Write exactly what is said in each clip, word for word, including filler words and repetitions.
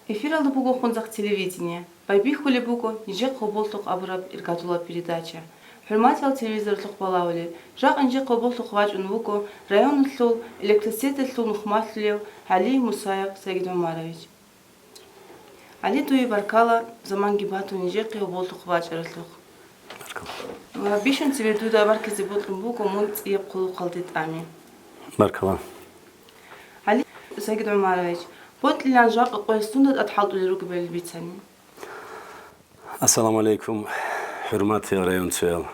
Эфиралда буго Хунзахъ телевидение. Байбихьулеб буго нижехъ гьоболлъухъ абураб иргадулаб передача. ХӀурматиял телевизорлъухъ балагьулел, жакъа нижехъ гьоболлъухъ вачӀун вуго районалъул электросеталъул нухмалъулев ГӀали Мусаев Сагид ГӀумарович. ГӀали, дуе баркала заманги батун нижехъе гьоболлъухъ вачӀаралъухъ. Баркала. Ва бищун цебе дуда баркизе бокьун буго мун цӀияб хъулухъалде тӀами. Баркала. ГӀали Сагид ГӀумарович, бокьилан жакъа къоялъ сунда тӀад хӀалтӀулел ругебали бицани. Ассаламу алейкум, хӀурматиял районцоял.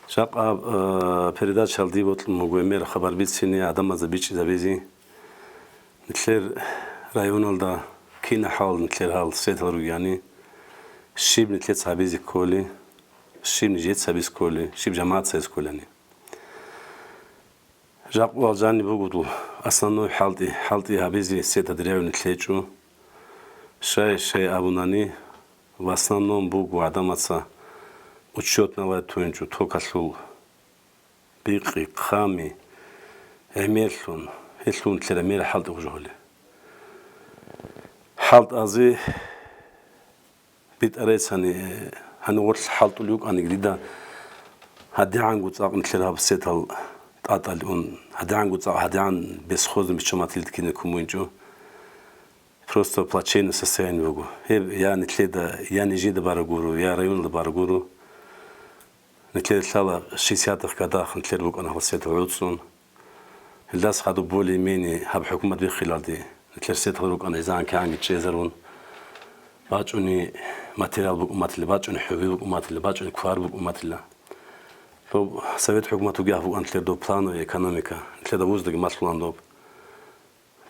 Жакъа, э, передачаялда дие бокьун буго гӀемер хабар бицине, гӀадамазда бичӀчӀизабизе. Нилъер районалда кина хӀал, нилъер гьал светал ругеяни, щиб нилъеца гьабизе кколи, щиб нижеца гьабизе кколи, щиб жамагӀатца гьабизе кколани. Жакъа жаниб буго дул основной хӀалтӀи, хӀалтӀи гьабизе светал дирявине лъечӀо. Щай, щай абунани, в основном буго гӀадамаца учёт навай тунчӀо токалъул бикъи, хъами, гӀемерлъун, гьелъул нилъер гӀемер хӀалтӀи гьужухъули. ХӀалтӀазе битӀарайцани, гьанив гъорлъ хӀалтӀулев вукӀаниги дида гьадигӀанго цӀакъ нилъер гьаб светал тӀатӀал ун, гьадигӀанго цӀакъ, гьадигӀан бесхозно биччаматилда кине кумуинчӀо. Просто плачевное состояние буго. Гьеб я нилъеда, я нижеда бараб гуро, я районалда бараб гуро. Нилъеда лъала шестидесятых годах нилъер букӀана гьал светал гӀуцӀун. Гьелдаса хадуб более-менее гьаб хӀукумат биххилалде, нилъер светал рукӀана изан кигӀанги чӀезарун. БачӀунеб материал букӀун батила, бачӀунеб хӀуби букӀун батила, бачӀунеб квар букӀун батила. Доб совет хӀукумат бугеб букӀана нилъер доб плановая экономика, нилъеда вуздаги малъулаан доб.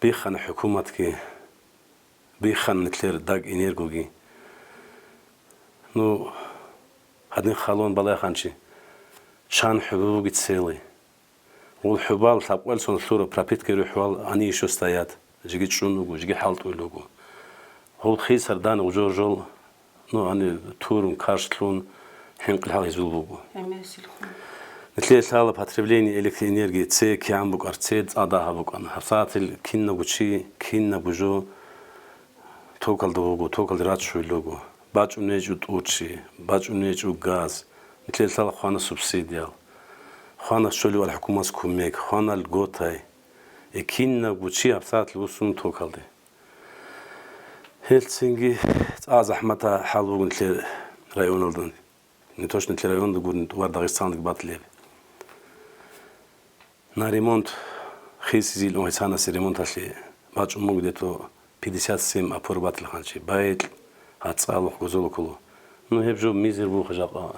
Биххана хӀукуматги, биххана нилъер ДагЭнергоги. Ну, гьадин халон балагьанчи, чан хӀуби буги целый. Гьул хӀубал лъабкъоялдасан лъура пропитка гьарулел хӀубал, они ещё стоят, жеги чӀун руго, жеги хӀалтӀулел руго. Гьул хисар дан гъужор жол, ну, гьаниб турун, кашрулъун, хӀинкъи-хӀал гьезул буго. Гьемерисел хун. Нилъее лъала потребление электроэнергии це кигӀан букӀар, це цӀадагьаб букӀана. ГьабсагӀатил кинабго чи, кинабго жо токалда вуго, токалде рачулел руго. БачӀунечӀо тӀурчи, бачӀунечӀо газ. Нилъее лъала хвана субсидиял. Хвана щолевал хӀукуматас кумек, хвана льготай. Э, кинабго чи гьабсагӀатил вуссун токалде. Гьелцинги цӀа захӀмата хӀал буго нилъер районалда. Не то что нилъер районалда гуро, тӀубар Дагъистаналдаги батила гьеб. На ремонт хисизил унгъицанасе ремонталъе бачӀун буго где-то пятьдесят семь опор батила ханчи. Байкь, гьацӀалухъ, гозолукулу. Ну, гьеб жо мизер буго жакъа.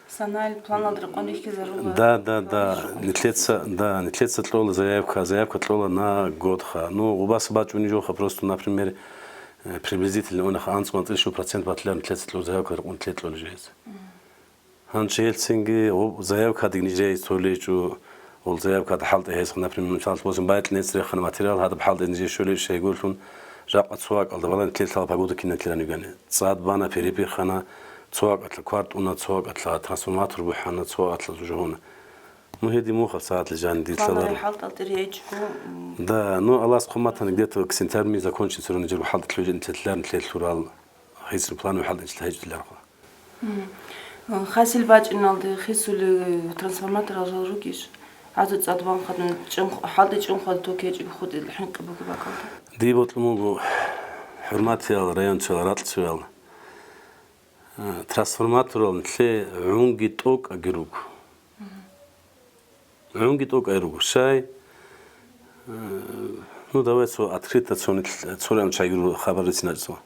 Санал планалда рекъон рихьизарула. Да, да, да. Нилъеца, да, нилъеца кьола заявка, заявка кьола на годха. Ну, гъубаса бачӀунеб жоха, просто, например, э, приблизительно унаха анцӀ-анцӀила щиб процент батилан нилъеца кьола заявка рекъон нилъе кьола жеца. Гьанже гьелцинги гъуб заявкадаги нижее цоличӀо, гъул заявкада хӀалтӀи гьезха, например, мисалалъ босун, байкь нецц рехана материал, гьадаб хӀалтӀи нижее щоличӀо щайгурлъун, жакъа цо вакӀалда балан нилъер лъала погода кинаб ккелан йигани. ЦӀад бана, перепихана, цо вакӀалъа квартӀуна, цо вакӀалъа трансформатор бухӀана, цо вакӀалъа жугьуна. Ну, гьедин мухъаб сагӀатли жан дитлъалар. Плановый хӀалтӀал тӀеречӀго, м. Да, ну, Аллагьас хъуматани где-то к сентябрьми закончится рун жер хӀалтӀи лъугӀин нилъер лъурал. Гьесул план ва хӀалтӀинчила гьечӀиларха. Мгм. Хасил бачӀиналде хисули трансформаторал жал ругищ? ГӀазу цӀад ванхъадун чӀун-, хӀалтӀи чӀунхъад ток гьечӀого хутӀил хӀинкъи бугеб бакӀалда. Дие бокьун буго, хӀурматиял районцоял, ракьцоял, а, трансформаторал нилъе гӀунги тӀокӀаги руго. Мгм. ГӀунги тӀокӀай руго. Щай? Э, ну, давай цо открыто цо нил-, цо район чагиру хабар рицинчӀо.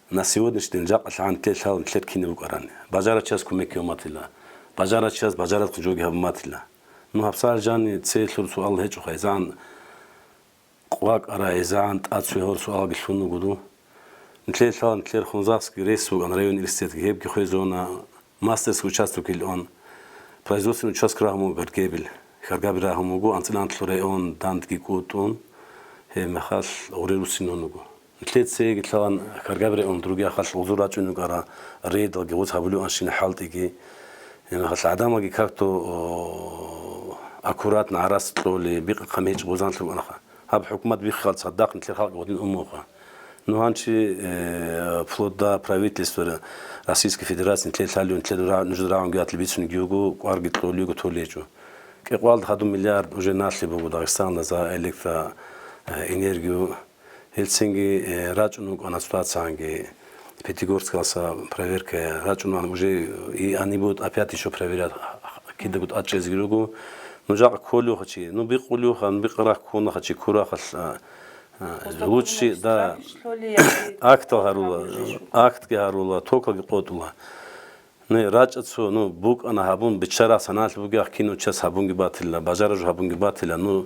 На сегодняшний день жакъа лъагӀан те лъал нилъер кине букӀарани. Бажарачияс кумек гьабуматила. Бажарачияс бажарадхъун жоги гьабуматила. Ну, гьабсагӀат жани цейлъур суал гьечӀо хайзан. Къвакъара, гӀезегӀан тӀад цо гьор суалги лъун вуго ду. Нилъер лъала нилъер Хунзахский рейс вуган район университетги, гьебги хвезона, мастерский участок илон, производственный участок рагьун вуго Гаргебил, Гаргабил рагьун вуго, анцӀила анлъго район дандги кӀутӀун, гьеб мехалъ гъуре руссинун вуго. Нилъер цеги лъалан Гаргабил район, другий ахалъ гъузур рачӀун вугара, рейдалги гъуз гьабулеван щина хӀалтӀиги, гьеб мехалъ гӀадамалги как-то, о, аккуратно гӀарац кьоли, бикъ-хъам гьечӀ гъузанлъур ванаха. Гьаб хӀукумат биххал цадахъ нилъер халкъ гъодин умуха. Ну, гьанчи, э, вплоть до правительства Российской Федерации нилъер лъалев, нилъер ра-, нужер рагӀунги гьатӀи бицунги йиго, кӀварги кьолиго толечӀо. КӀикъвалда хадуб миллиард уже налъи буго Дагъистаналда за электро, э, энергию. Гьелцинги, э, рачӀун вукӀана ситуациянги, Пятигорскаласа проверка рачӀунан уже, и они будут опять ещё проверять, кидаго тӀад чӀезги руго. Ну, жакъа кколевха чи, ну, бикъулевха, ну, бикъарахъ ккунаха чи, ккурахъалъ, а, А, Просто лучше, кумекги да. Страх, что ли, я и Актал гьарула, Как же? Актги гьарула, токалги къотӀула. Не, рачӀа цо, ну, букӀана гьабун, биччарахъ саналъ бугех, кино час гьабунги батила, бажаражу гьабунги батила, ну,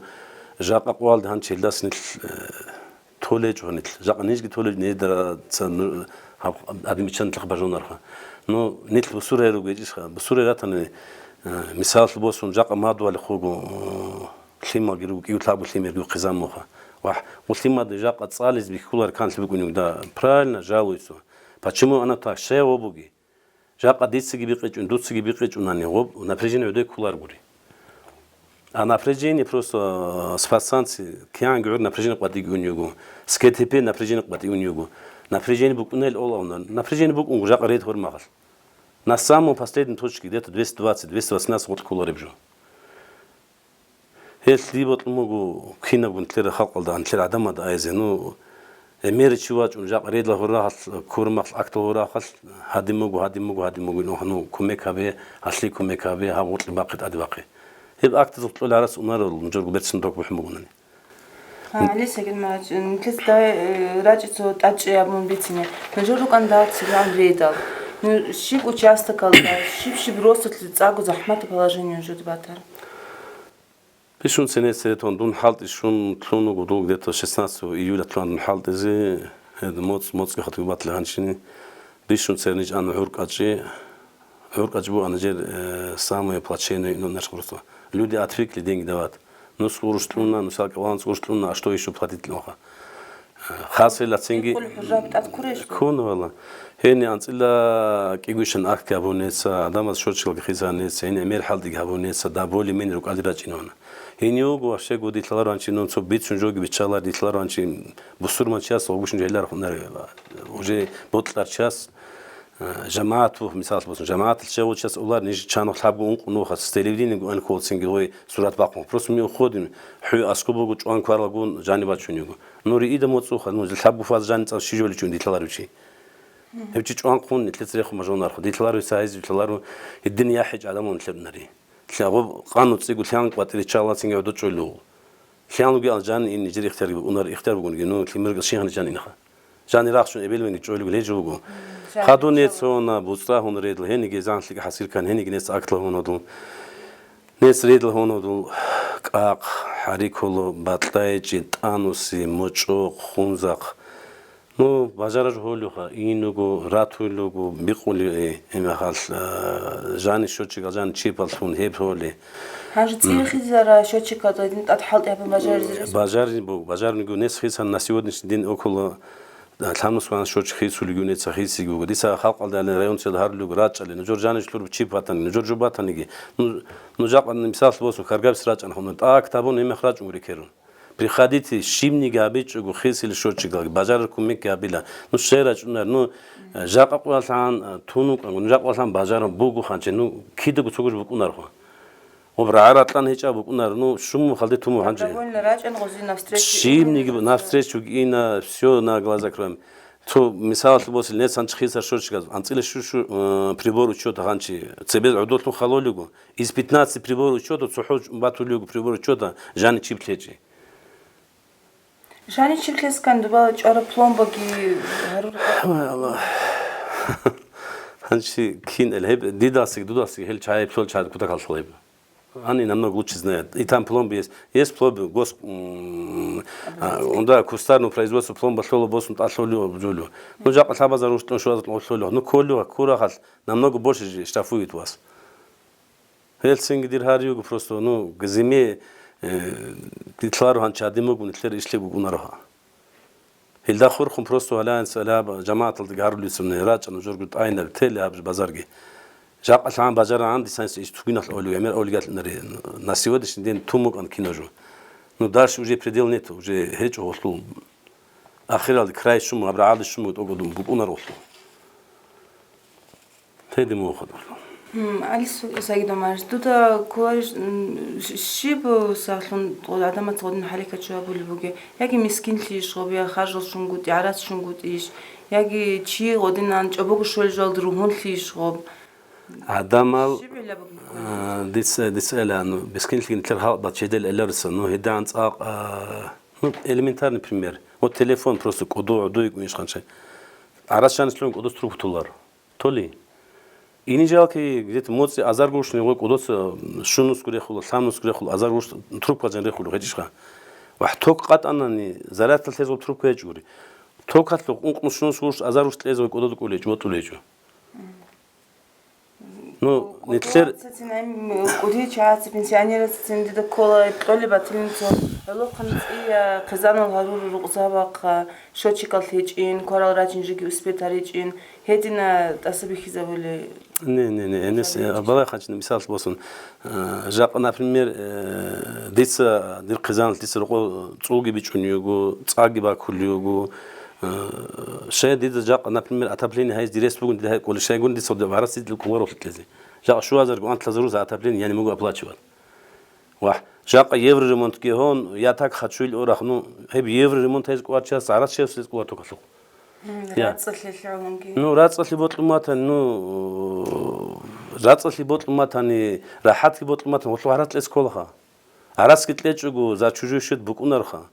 жакъа къвалда гьанчи гьелдас нилъ, э, толечӀо нилъ. Жакъа нижги толечӀо, нижеда ца, ну, гьаб-, гьаб-, гьабимиччан нилъ бажунарха. Ну, нилъ бусурай ругечӀищха, бусурай ратани, э, мисаллъун босун, жакъа мадугьали хуго, э, лъималги руго, кӀиу лъабго лъимерги хъизан муха. Вагь, гъу лъимаде жакъа цӀализ бихьулар канлъи букӀунев, да, правильно жалуется. Почему она так? Щай гъо буги? Жакъа дицаги бикъичӀун, дуцаги бикъичӀунани гъоб напряжение гӀодой кколаргури. А напряжение просто, э, с подстанции киянги гӀур напряжение къватӀиги ун йиго. С К Т П напряжение къватӀи ун йиго. Напряжение букӀунел олавна. Напряжение букӀунго жакъа ред гьормагъал. На самом последней точке, где-то двести двадцать, двести восемнадцать гъоркь кколареб жо. Гьелъ диб бокьун буго кинабгун нилъер халкъалда, нилъер гӀадамазда айзе. Ну, гӀемер чи вачӀун, жакъа рейдал гьурахъалъ, курмахъ, актал гьурахъалъ, гьадин буго, гьадин буго, гьадин буго, ну, ну, кумек гьабе, гьалъие кумек гьабе, гьаб гъоркье бахъе, тӀаде бахъе. Гьеб актазул кьолел гьарас унарал, нужерго берцин док бухӀун бугонани. Гьа, гьале, Сергей Романович, нилъеца дай, э, рачӀи цо тӀадчӀей абун бицине. Нужер рукӀан дагьаб цилан рейдал. Ну, щиб участокалда, щиб-щиб росулъе цӀакъго захӀматаб положение нужеда батар? Бищун цене церетун дун хӀалтӀи щун лъун вуго, дун где-то шестнадцатого июля лъугьан дун хӀалтӀизе, гьед моцӀ, моцӀги хатуги батлигьанчини. Бищун цернич ан гӀуркӀачӀи, гӀуркӀачӀ бугӀана жер, э, самое плачевное, ну, наш просто. Люди отвыкли деньги давать. Ну, скорость лъуна, ну, салкӀалан скорость лъуна, а что ещё платить лъуха? Хасила цинги Икъул хӀужаб тӀад ккурищ? Ккун вала. Гьени анцӀила кӀигвишан ахки гьабунеца, адамаз щочилги хизанеца, гьени мер хӀалдиги гьабунеца, да более-менее рукӀалде рачӀинавана. Гьениго вообще гу дилъаларо анчи нун цо бицун жоги биччалар дилъаларо анчи бусурманчияс гъугушин жагьилар хунар уже ботларчас, э, жамагӀат бух, мисал босун, жамагӀатал чегъучияс улар ниж чанухъ лъабгу ункъ нухас, телевидениего анхъулцинги гъой сурат бахъун. Просто ми уходим, хӀу аскӀуб буго чӀван кваралагун жани бачун йиго. Ну, риида моцӀуха, ну, лъаб буфаз жан цӀал щижоличун дилъаларучи. Гьев чи чӀванхъун, нилъец рехун мажунарху. Дилъалару цайз, дилъалару гьедин яхӀичӀ адамун лъебнари. Лъагъуб къану цӀигу лъан кӀватӀири чалацинги гӀодочӀулу. Лъан луги ал жан ин нижер ихтияр букӀунар, ихтияр бугунги, ну, лъимер шигьани жан инха. Жани рахчун эбел венги чӀолигу лежи буго. Жан Хадуне чалацин. Цона, буцӀа гьун редл, гьениги занлъиги хӀасил кан, гьениги нес актла гьун гьодул. Нес рейдал гьунудул кӀакъ, хӀарикулу, батӀайчӀи, тӀануси, мочӀукъ, хунзахъ. Ну, бажараж гьолюха, инуго, ратуйлуго, бикъули, э, имахал, э, жани счётчикал, жани чипаллъун гьеб гьоли. Гьанже цӀивихизара счётчикал гьадин тӀад хӀалтӀи гьабун бажаризарас? Бажарин буго, бажарниго нес хисан на сегодняшний день около Лъамус ван щочи хисулигуни ца хисигуго. Дица халкъалда гьалин районцел гьарулигу рачӀали. Нужер жанишлъур чип ватани, нужер жо батаниги. Ну, ну, жакъа мисал босун, каргабис рачӀан хунур. ТӀакӀ табун гьимехъ рачӀун рекерун. Приходите, щибниги гьабичӀого, хисили щочигалги, бажарар кумекги гьабила. Ну, щай рачӀунар, ну, жакъа къвалъан, тунукъан, ну, жакъа къвалъан бажарун буго ханчи, ну, кидаго цогож букӀунархо. Гъоб рагӀа-ратлан гьечӀа букӀунар, ну, щумухъалде туму гьанже. Добровольно рачӀан гъози навстречу Щибниги игьуна навстречу гьечӀо. Гьина, всё на глаза кроем. Цо мисаллъи босил, нецан чи хисар щочигаз, анцӀила шу-, шу-, э, прибор учета гьанчи. Цебез гӀодолъун халолего. Из пятнадцать прибор учета, цохӀо батулего прибор учета, жани чип лъечӀи. Жани чип лъескан дуба чӀвара пломбаги гьарур. Ай, Аллагь. Гьанчи кин эл гьеб, дидасиг, дудасиг гьел чай, плол чай кутакал лъолеб. Они намного лучше знают. И там пломбы есть. Есть пломбы, гос-, м, а, он, да, кустарного производства пломба лъола босун тӀа лъолио, жолио. Ну, жакъа лъабазар уштӀун шуазар лъолио. Ну, коллио, курахал намного больше же штрафуют вас. Гьелцинги дир гьариюго просто, ну, к зиме, э, дитларо гьанчи гьадин бугун, итлъер ишле букӀунаро гьа. Гьелда хурхун просто гьалаянца гьалаб жамагӀаталдаги гьарулицун рачӀа нужерго тӀайнаб тел гьаб базарги. Жакъа лъан бажарагӀан дисанси иш тугиналъ олиу, гӀемер олигалъ наре. На сегодняшний день тумукъан кино жо. Ну, дальше уже предел нету, уже гьечӀо гъолъул. Ахиралде край щун, гьаб рагӀалде щун тӀокӀаб букӀунаролъул. Гьедин мун хадур. М, Алис Сагидович, дуда кколарищ, м, щ-, щиб сахлъун гъо-, гӀадамаца гъодин хӀалихьат жо гьабулеб бугеб? Яги мискинлъийищ гъоб, я харжал щунгутӀи, гӀарац щунгутӀийищ, яги чи гъодинан чӀобого щолеб жалда ругьунлъийищ гъоб? ГӀадамал, Щиб гӀилла бугеб? А, дица, дица эла, ну, мискинлъиги нилъер халкъ бачедел элариса, ну, гьедигӀан цӀакъ, а, ну, элементарный пример. Вот телефон просто кӀодо гӀодо йикӀун иш ханчай. ГӀарац жанис лъугӀун кӀодос трубку толар. Толи. Инижалки где-то моцӀи азар гурущ негъой кӀодоца щунусго рехула, лъабнусго рехула, азар гурущ трубка жан рехулев гьечӀищха. Вагь, ток къатӀанани, зарядка лъезаб трубка гьечӀури. Токалъухъ ункънус щунус гурущ азар гурущ кьезаб кӀодо кӀулечӀо, вотӀулечӀо. Ну, нилъер кӀудияцацин, ай, кӀудияв чагӀаца, пенсионерацацин дида ккола, кьолеб батилин цо гӀолохъан цӀия, хъизанал гьарур рукъзабахъа, счётчикал гьечӀин, кварал рачин жеги успеть гьаричӀин, гьедина тӀаса бихьизабули. Не, не, не, Энес, э, балагье хъанчӀна мисал босун. Э, жакъа, например, э, дица, дир хъизаналъ дица рокъо цӀулги бичӀун йиго, цӀаги бакулев йиго, Э, щай дида жакъа, например, отопление гьайз дирес бугун, дида гьай кӀолищайгун дица варас дидил кӀоларо лъикӀлъизе. Жакъа щуазарго антлъазаруса отопление я не могу оплачивать. Вагь, жакъа евроремонтги гьон, я так хочу или орах, ну, гьеб евроремонт гьайз кӀварчас, гӀарац чиясулез кӀвар токалъухъ. М, Я. РацӀцӀалъи лъугӀунги. Ну, рацӀцӀалъи бокьун матани, ну, рацӀцӀалъи бокьун матани, рахӀатги бокьун матани, гьолъул гӀарац кьес кколаха. ГӀарацги кьечӀого, за чужой счёт букӀунарха.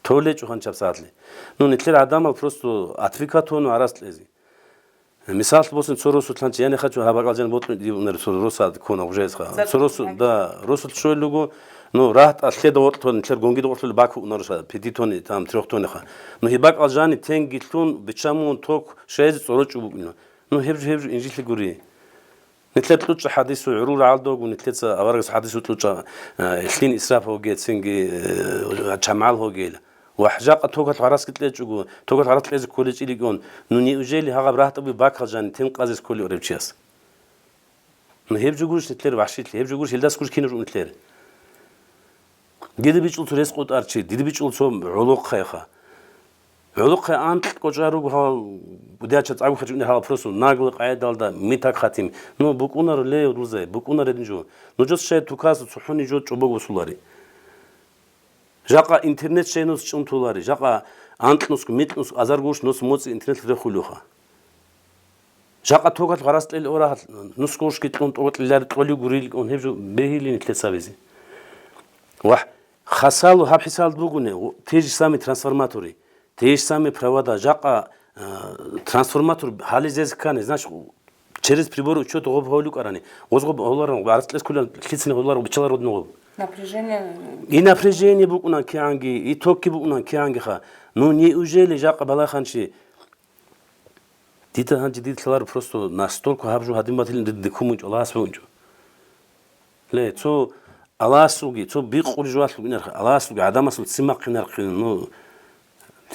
ТолечӀо ханчаб сагӀатли. Ну, нилъер гӀадамал просто отвыкать гьону гӀарац кьезе. Мисаллъ босун, цо росулъ гьанчи, я не хочу, гьаб бакӀал жан бокьун диб унар цо росад кона уже эсха. Цо росу, да, росулъ щойл руго, ну, рагьтӀа лъеда вокьтон, нилъер гонгида вокьлъули бакугӀунар ша, пятитонни, там, трёхтонниха. Ну, гьеб бакӀал жани тенги лъун, бичча мун ток, шайзи цӀорочӀу букӀина. Ну, гьеб жо, гьеб жо инжилъи гури. Нилъер кьучӀа хӀадису гӀурул рагӀалда вуго, нилъеца аварагас хӀадису кьучӀа, э, лъин исраф гьогецинги, э, чамгӀал гьогел. Ва жакъа токалъ гьараски кьечӀого, токалъ гьарас кьезе кколечӀи рикӀун, ну, неужели гьагъаб рагьтӀаби бакал жани тен къазе кколев рев чияс? Ну, гьеб жо гурищ нилъер вахӀшилъи, гьеб жо гурищ гьелдас гурищ кинаб жо нилъер? Дида бичӀул цо рес къотӀарчи, дида бичӀул цо гӀолохъайха. ГӀолохъай анкь кӀочӀар руго гьал, дяча цӀагу хачуни гьал просто наглый къайдалда митак хатим. Ну, букӀунар ле, рузай, букӀунар гьедин жо. Нужес щай тукаса цохӀони жо чӀобого босулари. Жакъа интернет щай нус чӀунтулари, жакъа анкьнусго, микьнусго азар гурш нус моцӀи интернет рехулевха. Жакъа токалъ гъарас кьел орагьалъ, нус гуршги кьун тӀокӀлъилари кьолев гурил кӀун гьеб жо бегьилин нилъеца абизе. Вагь, хасало гьаб хӀисалда бугуни, те же самый трансформатори, те же самый провода, жакъа, а, трансформатор гьализез ккани, значит, через прибор учета гъоб гьавлукарани, гъоз гъоб гьавларан, гъарас кьес кколан лъицин гьавлар биччалар гъодин гъоб. Напряжение. И напряжение букӀунан кигӀанги, и токги букӀунан кигӀангиха. Ну, неужели жакъа балагьанчи Дида гьанже дида лъаларо просто настолько гьаб жо гьадин батилин дида декумунчӀо, Аллагьас бугӀинчӀо. Ле, цо Аллагьасулги, цо бикъури жугьалъуг инарха, Аллагьасулги гӀадамасул ццин махъинархъин, ну,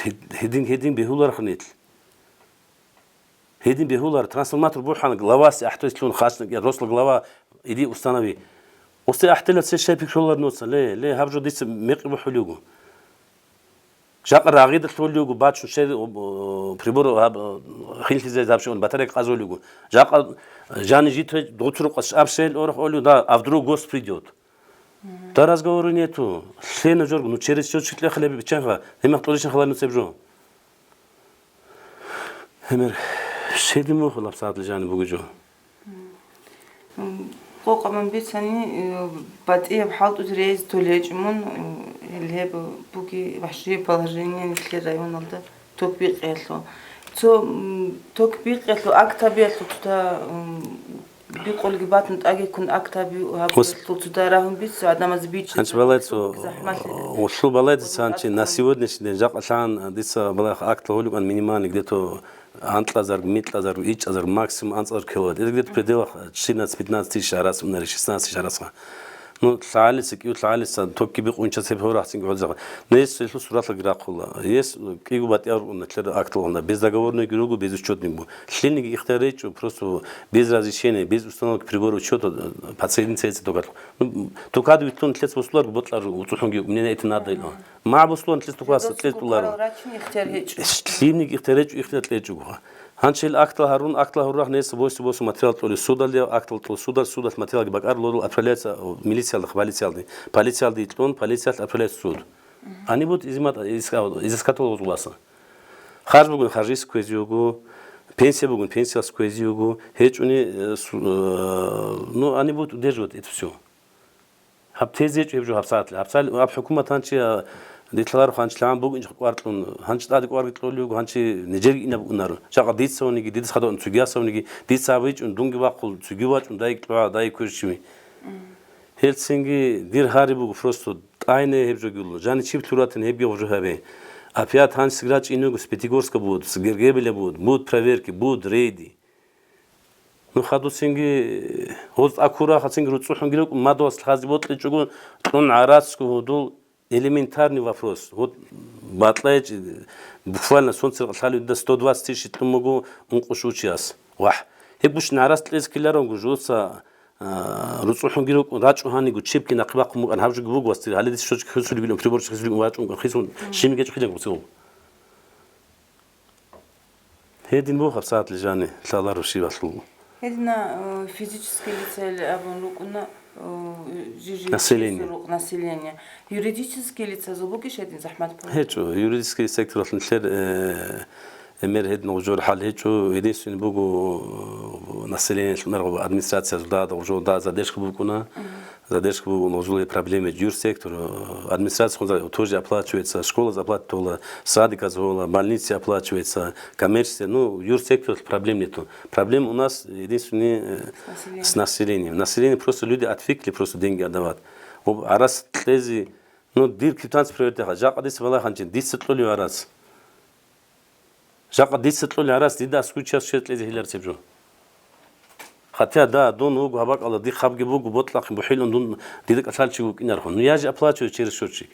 гьед-, гьедин, гьедин бегьуларха нилъ. Гьедин бегьулар, трансформатор бухӀана, главасе ахӀдолъун хасна, я, росла глава, иди установи. Осте ахӀдела цещай пикрулар нуца, ле, ле, гьаб жо дица мекъи бухӀулев вуго. Жакъа рагъида лъолев вуго, бачун шер, о, прибор гьаб, хинлъизе гьаб шигьун батарейка къазулев вуго. Жакъа жани житра дуцурукъа аб шел орах олев, да, а вдруг гость придёт. Да разговора нету. Лъена жорго, ну, через счётчик кьехалеб биччанха, гьимах тӀолищин халарну цеб жо. Гьемер, щедин мухъ лапсадли жани бугиджо. М, къокъабан бицани, э, батӀияб хӀалтӀуз рейз толечӀ мун, э, гьеб буги вахӀшияб положение нилъер районалда ток бикъиялъул. Цо, м, ток бикъиялъул актабиялъул цода, м, бикъулги батун тӀагиккун актаби гьаб Ус- цо цода рагьун бицу, гӀадамаз бичӀчӀи. Гьанчи балай цо, захӀмалъи. Уллу балай дица гьанчи на сегодняшний день жакъа лъан дица балай акт гьолюкан минимальный где-то анкьазарго, микьазарго, ичӀазарго, максимум анцӀазарго киловатт. Это где-то в пределах четырнадцать-пятнадцать тысяч арас, унали шестнадцать тысяч арасха. Ну, лъагӀалица, кӀиго лъагӀалица, токги бикъунчац гьеб гьорахцинги гьодизаб. Нес гьелъул суратлъаги рахъула. Гьес кӀиго батӀиял ругун, лъер акталгъуна, без договорный ругу, без учётный бу. Лъилниги ихтияр гьечӀо, просто без разрешения, без установки прибора учёта, э, подсоединиться гьечӀо токалъ. Ну, токад витлъун лъец босуларго бокьару, уцӀухӀунги, мне на это надо, или. Ма босулан лъец токаса, лъец туларо. Лъилниги ихтияр гьечӀо, ихтияр кьечӀого. Гьанчил актал гьарун, актал гьарурах нес босу-босу материал кьолев судалде, актал кьол судал, судалъ материалги бакӀар лодул отправляется, о, милициялда, полициялде. Полициялде итлъун, полициялъ отправляется суд. Они будут изымать, изыска-, изыскатал гъузгъуласа. Харж бугун харжис кквезе вуго, пенсия бугун пенсиялъ кквезе вуго, гьечӀуни, э, су-, э, ну, они будут удерживать это всё. Гьаб тезе гьечӀо гьеб жо гьабсагӀатли. ГьабсагӀатли аб хӀукумат гьанчи, а, дилъаларо хъанчилъагӀан бугин кӀвар кьун, гьанчи тӀаде кӀварги кьолев вуго, гьанчи нижерги инаб унаро. Жакъа дица вуниги, дица хадуан цугияса вуниги, дица абичӀун, дунги бахъул, цуги вачӀун, дайикь лъугӀа, дайикь кверщими. Гьелцинги дир гьари буго просто тӀайне гьеб жо гьулу. Жани чиб лъуратин гьебги гъужу гьабе. Опять гьанчи сиграчӀин вуго с Пятигорска будут, с Гергебеля будут, будут проверки, будут рейды. Ну, хадусинги, гьоз акурахацинги руцӀухӀунги рукӀун, мадугьас лъазе бокьичӀого, кьун гӀарацго гьудул элементарный вопрос. Вот батӀайчи, буквально сонцеркъ лъалев дида сто двадцать тысяч кьун буго ункъо щучияс. Вагь, гьеб гущин гӀарац кьезе ккеларонго жуца, а, руцӀухӀунги рукӀун, рачӀу гьаниго чебги нахъе бахъун букӀан, гьаб жуги буго вастир, гьале дис щочги хисулигилан, приборчи хисулигилан вачӀун вукӀан хисун, шиниги гьечӀо хъилан гуцев. Гьедин буго гьабсагӀатли жани лъаларо щивалъул. Гьедина, э, физический лицаял абун рукӀуна, э, жи-, жи-, Население. Рукъ-, население. Юридический лицазул бугищ гьедин захӀмат пуланги? ГьечӀо, юридический секторалъ нилъер, э, эмер гьедин гъужор хӀал гьечӀо. Единственный буго, э, населениелъ унарго администрациязул дада гъужо да задержка букӀуна. Мгм. Задержка буго, нужны проблемы. Юрсектор, э, администрация хунза тоже оплачивается, школа зарплата тола, садика зола, больница оплачивается, коммерческая, ну, юрсектор проблем нету. Проблема у нас единственный, э, С населением. С населением. Население просто люди отвыкли просто деньги отдавать. Об арас тлези, ну, дир квитанция проверить ха, жакъа дица балагьанчи, дица кьолев арас. Жакъа дица кьолев гьарас дида аскӀов чияс щвез кьезе гьеларцеб жо. Хотя, да, дун вуго гьаб бакӀалда, дихъ гьабги буго, бокьахъин бухӀилун дун дида кӀалъалчи вукӀинархун. Ну, я же оплачиваю через счётчик.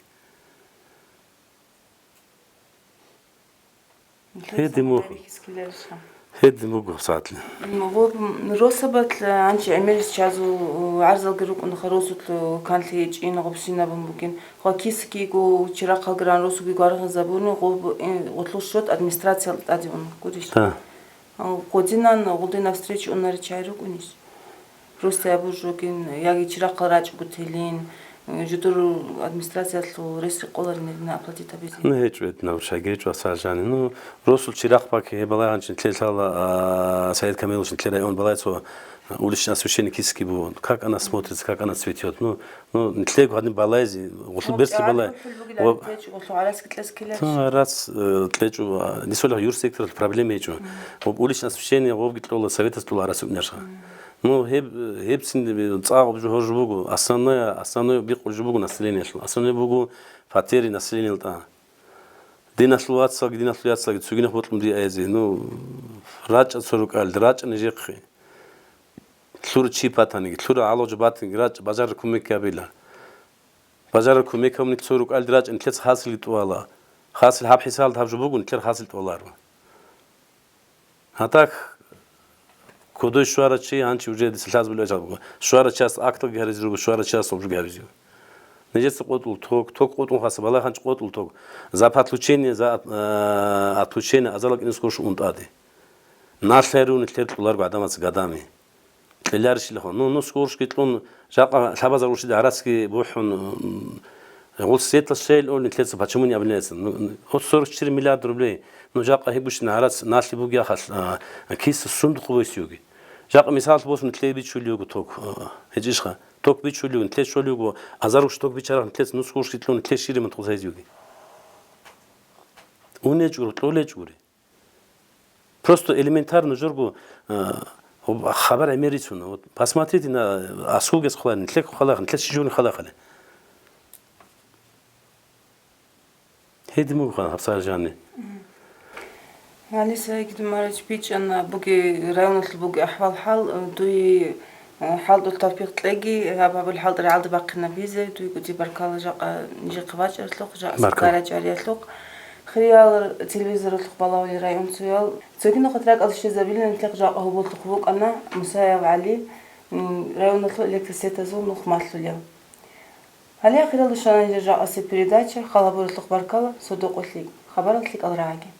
Гьедин буго. Гьедин буго сагӀатли. М, гъоб, м, росабалъ, а, гьанчи гӀемерис чазул, у, гӀарзалги рукӀун, ха росулъ, у, канлъи гьечӀин гъоб синабун бугин. Ва кисикиго, чирахъалгран росуги гваргъинзабуни гъоб, э, гъулъул счёт администрациялда тӀаде ун, гурищ? Да. А, гъодинан гъулдинаб встреча унаричай рукӀунищ? Просто абур жогин, яги чирахъал рачӀго телин, э, жудур администрациялъул рес рекъоларин гьедина оплатить гьабизе. Ну, гьечӀо гьединаб шайги гьечӀо, Асал жани. Ну, росул чирахъ бакӀ гьеб балагьанчи лъелъала, а, Саид Камилович, лъе район балай цо, а, уличное освещение киски бу. Как она смотрится, как она цветёт. Ну, Ну, нилъего гьадин балайзи, гъулъу берци балай. Гъулъу гьарас кьес ккеларищ? Гьарас, э, кьечӀо, а, нисулех юрсекторалъ проблема гьечӀо. Гъоб уличное освещение гъобги кьола, советас кьола гьарас укнерха. Ну, гьеб, гьебцин цӀа гъоб жо гьоржо буго. Основное, основное бикъулжо буго населениелъул. Основное буго фатери населениел тӀа. Диналъул вацалги, диналъул яцалги цугинах бокьун диаэзи. Ну, рачӀа цо рукӀал, рачӀа нижехъе. Лъура чи патаниги, лъура гӀалгъужа батаниги рачӀ, бажарра кумек гьабила. Бажарра кумек гьабуни цо рукӀалде рачӀани лъец хасилги тӀуала. Хасил гьаб хӀисалда гьаб жо бугун, лъер хасил тӀуаларо. Гьатак кодой щвара чи гьанчи уже дица лъазабулеб жал буго. Щвара час акталги гьаризе руго, щвара час обжуги гьаризе руго. Нижеца къотӀул ток, ток къотӀун хаса балагьанчи къотӀул ток. За подключение, за от-, э, отключение азала кӀинус гъуш унтӀаде. Налъай руни лъер кьуларго гӀадамаца гадами. Кьеларищилаха. Ну, ну, скорушки кьун, жакъа лъабазар уршида гьарацги бухӀун, м, гъул светло щел олин лъеца, почему не обвиняется? Ну, ну, вот сорок четыре миллиарда рублей. Ну, жакъа гьеб бущин гьарац налъи бугеяхал, а, киса сундухъ бойси юги. Жакъа мисал босун лъей бичули юго ток, а, гьечӀищха? Ток бичули юго, лъей щоли юго, азар урш ток бичарахун лъеца, ну, скорушки кьун лъей шири мутхъузайзи юги. Унечгур, кьолечгури. Просто элементарно журго, э, хабар гӀемерицуна. Вот посмотрите на, э, асулгес хъваларин, лъек хъвалахъин, лъек шижурин хъвалахъали. Гьедин буго гьабсагӀат жанни. Гьале Саид Гьидумарович бичӀчӀана бугеб районалъул бугеб ахӀвал-хӀал, э, дуе ХӀалтӀул тавфикъ кьеги, гьаб гьабул хӀалтӀи рагӀалда бахъинабизе, дуйгуди баркала жакъа нижехъе бачӀаралъухъ, жакъа Баркала. Сакара чӀариялъухъ. Хириял телевизоралъухъ балагьулел районцоял. Цоги нухалъ ракӀалде щвезабилин нилъехъ жакъа гьоболлъухъ букӀана Мусаев ГӀали, м, районалъул электросетазул нух малъулев. Гьале ахиралда щвана нижер жакъасеб передача, хал гьабуралъухъ баркала, сордо-къо лъикӀ. Хабарал лъикӀал рагӀаги.